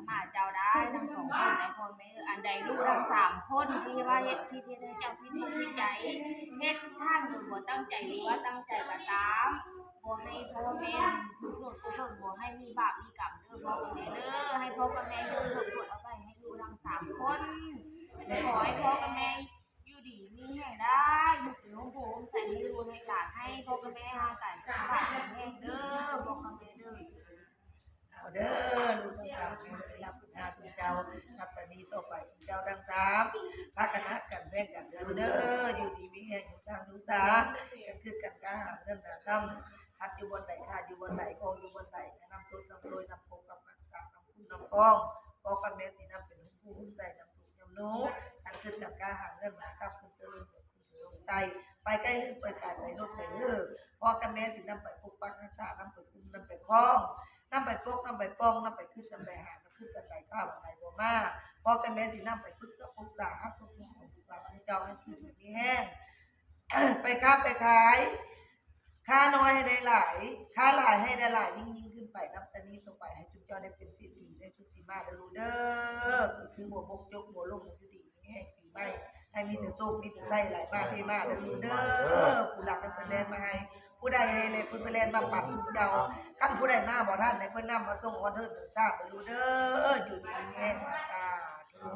ມາເຈົ້າໄດ້ທັງສອງຄົນ ແລະ ພໍ່ແມ່ ອັນໃດລູກທັງສາມຄົນທີ່ວ່າເຮັດຜິດ ເຮັດໃຫ້ເຈົ້າຜິດອົກຜິດໃຈ ເຮັດທ່ານໂດຍບໍ່ຕັ້ງໃຈ ຫຼືວ່າຕັ້ງໃຈກໍຕາມ ບໍ່ໃຫ້ພໍ່ແມ່ຖືໂທດ ບໍ່ໃຫ້ມີບາບມີກຳເດີພໍ່ກັບແມ່ເດີ ໃຫ້ພໍ່ກັບແມ່ຖືໂທດອະໄພໃຫ້ລູກທັງສາມຄົນ ຂໍໃຫ້ພໍ່ກັບແມ່ຢູ່ດີມີແຮງໄດ້ ຢູ່ເປັນຮົ່ມໂພຮົ່ມໄຊໃຫ້ລູກໃຫ້ຫຼານ ໃຫ້ພໍ່ກັບແມ່ຮ່າງກາຍສຸຂະພາບແຂງແຮງເດີ ພໍ່ກັບແມ່ເດີ. ເອົາເດີ ລູກທັງສາມຄົນ ໄດ້ຮັບບຸນຫາຊຸມເຈົ້າ ນັບແຕ່ນີ້ຕໍ່ໄປ ຊຸມເຈົ້າທັງສາມ ພາກັນຮັກກັນແພງກັນເດີ ຢູ່ດີມີແຮງ ຢູ່ທາງຢູ່ສາ ກັນຄຶດກັນຄ້າຫາເງິນຫາຄຳ ຄັນຢູ່ບ່ອນໃດ ຄ້າຢູ່ບ່ອນໃດ ຂອງຢູ່ບ່ອນໃດ ນຳໂຊກນຳໂຊຍ ນຳປົກນຳຮັກສາ ນຳຄຸ້ມນຳຄອງ ພໍ່ກັບແມ່ຊິນຳເປັນຮົ່ມໂພຮົ່ມໄຊ ນຳສຸກນຳໜູ ຄັນຄຶດກັນຄ້າຫາເງິນຫາຄຳ ຂຶ້ນເຕີນ ໄຕ ໄປໄກ ໄປກາຍ ໄປລົດ ໄປເຮີ ພໍ່ກັບແມ່ຊິນຳໄປປົກປັກຮັກສາ ນຳໄປຄຸ້ມ ນຳໄປຄອງ ນຳໄປປົກ ນຳໄປປ້ອງ ນຳໄປຄຶດ ນຳໄປຫາ ນຳຄຶດກັນໄປ ຂ້າວໃດບໍ່ມາ ພໍ່ກັບແມ່ຊິນຳໄປປຶກສາ ປົກສາ ຮັກປົກສາ ເຈົ້າໃຫ້ຢູ່ດີມີແຮງ ໄປຄ້າໄປຂາຍ ຄ້ານ້ອຍໃຫ້ໄດ້ຫຼາຍ ຄ້າຫຼາຍໃຫ້ໄດ້ຫຼາຍ ຍິ່ງໆຂຶ້ນໄປ ນັບແຕ່ນີ້ຕໍ່ໄປ ໃຫ້ຈຸມເຈົ້າໄດ້ເປັນເສດຖີໃນຊຸມຊິມາເດີລູກເດີ ຖືຫົວບົກຈົກຫົວລົງ ຢູ່ດີມີແຮງ ໃຫ້ມີແຕ່ໂຊກ ມີແຕ່ໄຊ ໄຫຼມາເທມາເດີລູກເດີ ຜູ້ຫຼັກໃຫ້ເພິ່ນແລ່ນມາໃຫ້ ຜູ້ໃດໃຫ້ແລ້ວເພິ່ນໄປແລ່ນມາປັບຊຸມເຈົ້າ ຄັນຜູ້ໃດມາບໍ່ທັນໃຫ້ເພິ່ນນຳມາສົ່ງຮອດເຮືອນເຖິງຊານເດີລູກເດີ ຢູ່ດີມີແຮງ ສາທຸ.